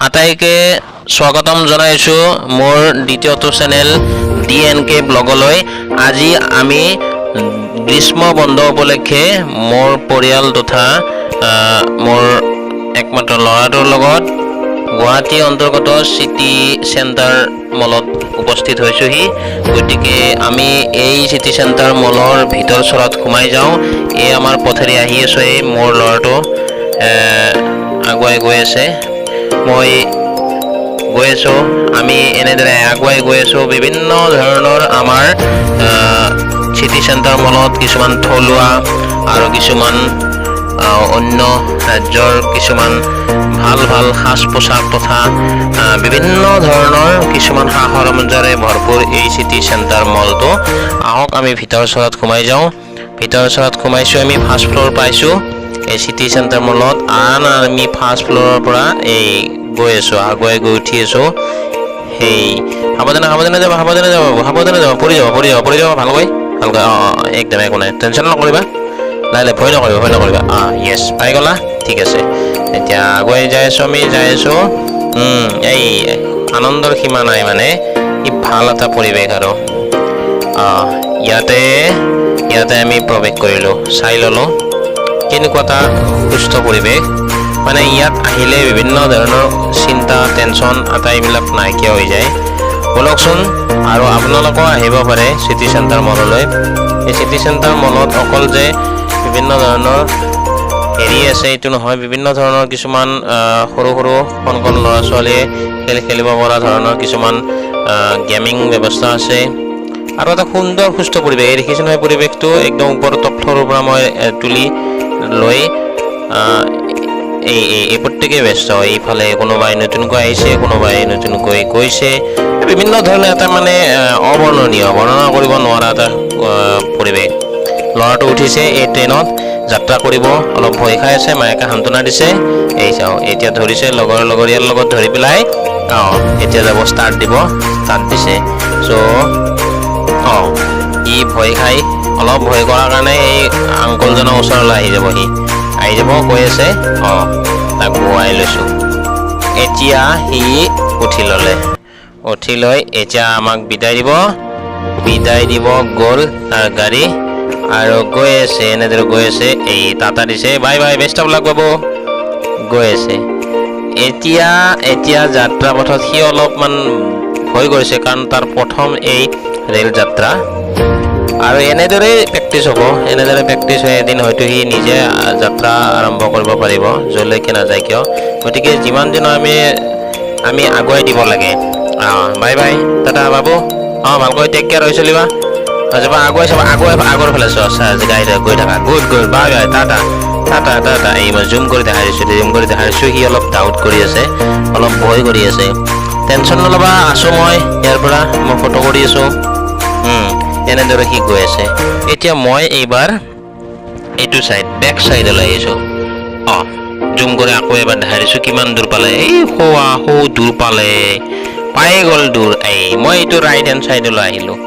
আটাইকে স্বাগতম জনাইছোঁ মোৰ দ্বিতীয়টো চেনেল DNK ব্লগলৈ। আজি আমি গ্ৰীষ্ম বন্ধ উপলক্ষে মোৰ পৰিয়াল তথা মোৰ একমাত্ৰ ল'ৰাটোৰ লগত গুৱাহাটী অন্তৰ্গত চিটি চেণ্টাৰ মলত উপস্থিত হৈছোঁহি। গতিকে আমি এই চিটি চেণ্টাৰ মলৰ ভিতৰ চৰাত সোমাই যাওঁ। এই আমাৰ পথেৰে আহি আছোঁ। এই মোৰ ল'ৰাটো আগুৱাই গৈ আছে, মই গৈ আছোঁ। আমি এনেদৰে আগুৱাই গৈ আছোঁ। বিভিন্ন ধৰণৰ আমাৰ চিটি চেণ্টাৰ মলত কিছুমান থলুৱা আৰু কিছুমান অন্য ৰাজ্যৰ কিছুমান ভাল ভাল সাজ পোছাক তথা বিভিন্ন ধৰণৰ কিছুমান সা সৰঞ্জামেৰে ভৰপূৰ এই চিটি চেণ্টাৰ মলটো। আহক, আমি ভিতৰ চৰাত সোমাই যাওঁ। ভিতৰ চৰাত সোমাইছোঁ, আমি ফাৰ্ষ্ট ফ্ল'ৰ পাইছোঁ এই চিটি চেণ্টাৰ মলত। আন আমি ফাৰ্ষ্ট ফ্ল'ৰৰ পৰা এই গৈ আছোঁ, আগুৱাই গৈ উঠি আছোঁ। সেই সাৱধানে সাৱধানে যাব, সাৱধানে যাব, সাৱধানে যাব, পৰি যাব, পৰি যাব, পৰি যাব। ভালকৈ ভালকৈ। অঁ অঁ, একদম একো নাই, টেনশ্যন নকৰিবা। লাহে লাহে, ভয় নকৰিবা, ভয় নকৰিবা। অঁ, য়েছ, পাই গ'লা, ঠিক আছে। এতিয়া আগুৱাই যাই আছোঁ, আমি যাই আছোঁ। এই আনন্দৰ সীমা নাই, মানে ই ভাল এটা পৰিৱেশ। আৰু অঁ, ইয়াতে ইয়াতে আমি প্ৰৱেশ কৰিলোঁ, চাই ল'লোঁ কেনেকুৱা এটা সুস্থ পৰিৱেশ। মানে ইয়াত আহিলে বিভিন্ন ধৰণৰ চিন্তা, টেনশ্যন আটাইবিলাক নাইকিয়া হৈ যায়। ব'লকচোন, আৰু আপোনালোকেও আহিব পাৰে চিটি চেণ্টাৰ মললৈ। এই চিটি চেণ্টাৰ মলত অকল যে বিভিন্ন ধৰণৰ হেৰি আছে এইটো নহয়, বিভিন্ন ধৰণৰ কিছুমান সৰু সৰু কণ কণ ল'ৰা ছোৱালীয়ে খেল খেলিব পৰা ধৰণৰ কিছুমান গেমিং ব্যৱস্থা আছে আৰু এটা সুন্দৰ সুস্থ পৰিৱেশ। এই দেখিছে নহয় পৰিৱেশটো, একদম ওপৰৰ টপ ফ্ল'ৰৰ পৰা মই তুলি লৈ এই এই এই প্ৰত্যেকেই ব্যস্ত। এইফালে কোনোবাই নতুনকৈ আহিছে, কোনোবাই নতুনকৈ গৈছে। বিভিন্ন ধৰণৰ এটা মানে অবৰ্ণনীয়, বৰ্ণনা কৰিব নোৱাৰা এটা পৰিৱেশ। ল'ৰাটো উঠিছে এই ট্ৰেইনত যাত্ৰা কৰিব, অলপ ভয় খাই আছে, মায়েকে সান্তনা দিছে। এই চাওঁ, এতিয়া ধৰিছে লগৰ লগৰীয়াৰ লগত ধৰি পেলাই। অঁ, এতিয়া যাব, ষ্টাৰ্ট দিব, ষ্টাৰ্ট দিছে। চ' অঁ, ই ভয় খাই অলপ ভয় কৰাৰ কাৰণে এই আংকলজনৰ ওচৰলৈ আহি যাব, সি আহি যাব কৈ আছে। অঁ, তাক বোৱাই লৈছোঁ। এতিয়া সি উঠি ল'লে, উঠি লৈ এতিয়া আমাক বিদায় দিব, বিদায় দিব গ'ল তাৰ গাড়ী আৰু গৈ আছে, এনেদৰে গৈ আছে। এই টাটা দিছে, bye bye, best of luck বাবু। গৈ আছে এতিয়া। এতিয়া যাত্ৰা পথত সি অলপমান ভয় কৰিছে, কাৰণ তাৰ প্ৰথম এই ৰেল যাত্ৰা। আৰু এনেদৰেই প্ৰেক্টিচ হ'ব, এনেদৰে প্ৰেক্টিচ হৈ এদিন হয়তো সি নিজে যাত্ৰা আৰম্ভ কৰিব পাৰিব, য'লৈকে নাযায় কিয়। গতিকে যিমান দিনৰ আমি আমি আগুৱাই দিব লাগে। অঁ, বাই বাই, টাটা বাবু। অঁ, ভালকৈ টেক কেয়াৰ হৈ চলিবা। যাবা, আগুৱাই চাবা, আগুৱাই আগৰ ফালে চোৱা, গাড়ী গৈ থাকা। Good good, bye bye, tata tata tata. এই মই জুম কৰি দেখাই দিছোঁ, জুম কৰি দেখাই দিছোঁ। সি অলপ ডাউট কৰি আছে, অলপ ভয় কৰি আছে। টেনশ্যন নল'বা, আছোঁ মই, ইয়াৰ পৰা মই ফটো কৰি আছোঁ। এনেদৰে সি গৈ আছে। এতিয়া মই এইবাৰ এইটো চাইড, বেক চাইডলৈ আহিছোঁ। অঁ, জুম কৰি আকৌ এবাৰ দেখাই দিছোঁ কিমান দূৰ পালে। এই সৌৱা সৌ দূৰ পালে, পাই গ'ল দূৰ। এই মই এইটো ৰাইট হেণ্ড চাইডলৈ আহিলোঁ।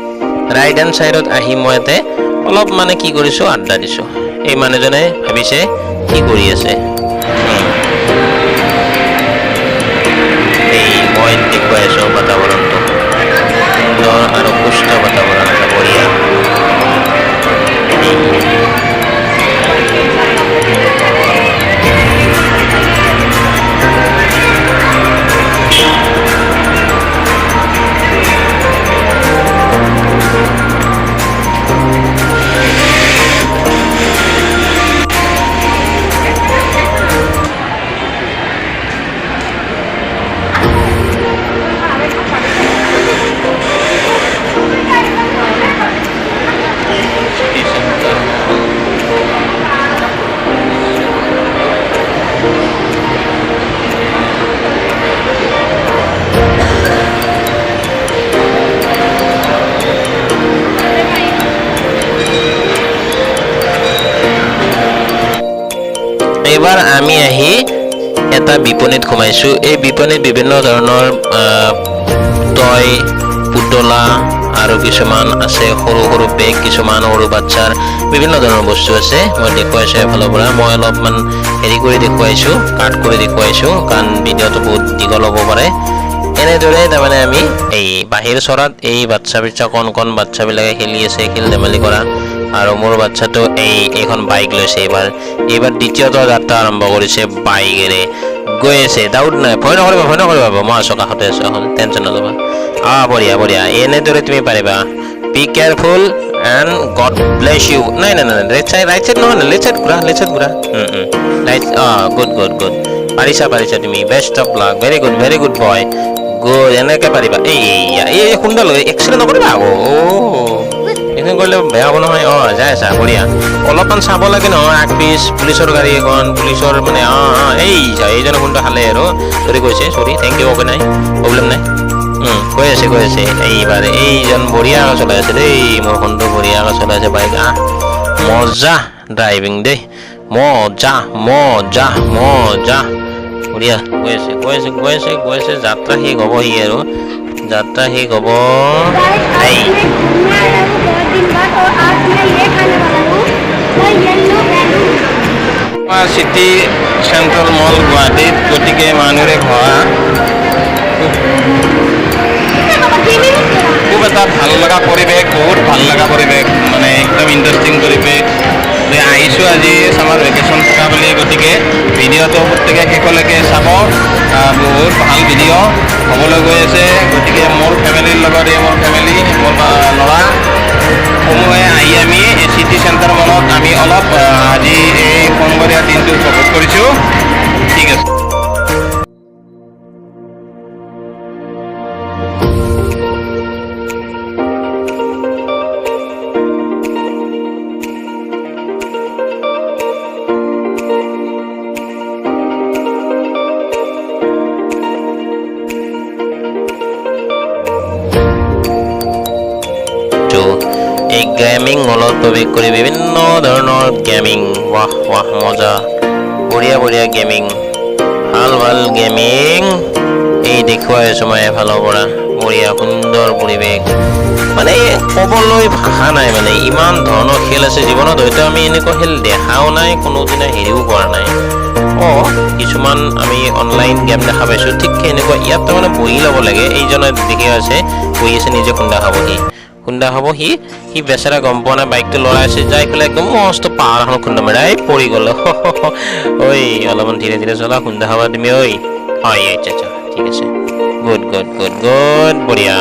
ৰাইট হেণ্ড চাইডত আহি মই ইয়াতে অলপ মানে কি কৰিছোঁ, আড্ডা দিছোঁ। এই মানুহজনে ভাবিছে কি কৰি আছে। এই মই দেখুৱাই আছোঁ বাতাবৰণটো, সুন্দৰ আৰু সুস্থ বাতাবৰণ এটা, বঢ়িয়া। City centre mall. এইবাৰ আমি আহি এটা বিপণীত সোমাইছোঁ। এই বিপণীত বিভিন্ন ধৰণৰ টয়, পুতলা আৰু কিছুমান আছে সৰু সৰু বেগ, কিছুমান সৰু বাচ্ছাৰ বিভিন্ন ধৰণৰ বস্তু আছে। মই দেখুৱাইছোঁ এফালৰ পৰা, মই অলপমান হেৰি কৰি দেখুৱাইছোঁ, কাট কৰি দেখুৱাইছোঁ, কাৰণ ভিডিঅ'টো বহুত দীঘল হ'ব পাৰে। এনেদৰে তাৰমানে আমি এই বাহিৰ চৰাত এই বাচ্ছা বাচ্ছা কণ কণ বাচ্ছাবিলাকে খেলি আছে, খেল ধেমালি কৰা। আৰু মোৰ বাচ্ছাটো এইখন বাইক লৈছে এইবাৰ, এইবাৰ দ্বিতীয়টো যাত্ৰা আৰম্ভ কৰিছে বাইকেৰে, গৈ আছে। ডাউট নাই, ভয় নকৰিবা, ভয় নকৰিবা, মই আছোঁ, কাষতে আছোঁ এখন, টেনশ্যন নল'বা। বঢ়িয়া বঢ়িয়া, এনেদৰে তুমি পাৰিবা। Be careful and God bless you. নাই নাই নাই, ৰাইট চাইড, ৰাইট চাইড নহয়, লেফ্ট চাইড ঘূৰা, লেফ্ট চাইড ঘূৰা। ৰাইট, গুড গুড গুড, পাৰিছা পাৰিছা তুমি, best of luck, very good very good boy, good, এনেকৈ পাৰিবা। এই এই খুন্দা লৈ এক্সিডেণ্ট নকৰিবা আকৌ, অ' এক্সিডেণ্ট কৰিলে বেয়া হ'ব নহয়। যাই আছা, বঢ়িয়া। অলপমান চাব লাগে নহয়, আগ পিছ পুলিচৰ গাড়ী এখন, পুলিচৰ মানে অঁ অঁ এই এইজনে খুন্দা খালে আৰু, চৰি কৈছে, চৰি, thank U, okay, নাই প্ৰব্লেম নাই। গৈ আছে গৈ আছে, এইবাৰ এইজন বঢ়িয়াকৈ চলাই আছে দেই, মোৰ ফোনটো বঢ়িয়াকৈ চলাই আছে বাইক। মজা ড্ৰাইভিং দেই, মজা মজা মজা, বঢ়িয়া গৈ আছে গৈ আছে গৈ আছে গৈ আছে। যাত্ৰা শেষ হ'ব সি আৰু, যাত্ৰা শেষ হ'ব। गाइस, आज এই मैं घूमने आया हूँ बहुत दिन बाद और आज मैं ये खाने वाला हूँ the yellow balloon. City central mall গুৱাহাটীত, গতিকে মানুহৰে ভৰা। খুব এটা ভাল লগা পৰিৱেশ, বহুত ভাল লগা পৰিৱেশ, মানে একদম ইণ্টাৰেষ্টিং পৰিৱেশ। যে আহিছোঁ আজি ছামাৰ ভেকেশ্যন থকা বুলি, গতিকে ভিডিঅ'টো প্ৰত্যেকে শেষলৈকে চাব। বহুত ভাল ভিডিঅ' হ'বলৈ গৈ আছে। গতিকে মোৰ ফেমিলিৰ লগত, এই মোৰ ফেমিলি, মোৰ ল'ৰা সমূহে আহি আমি এই চিটি চেণ্টাৰ মলত আমি অলপ আজি এই সোমবৰীয়া দিনটো উপভোগ কৰিছোঁ। ঠিক আছে। এই গেমিং হলত প্ৰৱেশ কৰি বিভিন্ন ধৰণৰ গেমিং, ৱাহ ৱাহ মজা, বঢ়িয়া বঢ়িয়া গেমিং, ভাল ভাল গেমিং এই দেখুৱাই আছোঁ মই এফালৰ পৰা। বঢ়িয়া সুন্দৰ পৰিৱেশ, মানে ক'বলৈ ভাষা নাই, মানে ইমান ধৰণৰ খেল আছে। জীৱনত হয়তো আমি এনেকুৱা খেল দেখাও নাই, কোনোদিনা হেৰিও কৰা নাই। কিছুমান আমি অনলাইন গেম দেখা পাইছোঁ, ঠিক সেনেকুৱা ইয়াত তাৰমানে বহি ল'ব লাগে। এইজনে দেখি আছে, বহি আছে, নিজে খুন্দা খাব সি, খুন্দা খাব সি, সি বেচেৰা গম পোৱা নাই, বাইকটো লৰাই আছে, যাই পেলাই একদম মস্ত পাহাৰ এখনত খুন্দা মাৰে, পৰি গ'ল। ঐ অলপমান ধীৰে ধীৰে চলা, খুন্দা খাবা তুমি ঐ। হয়, আচ্ছা আচ্ছা, ঠিক আছে, গুড গুড গুড গুড, বঢ়িয়া।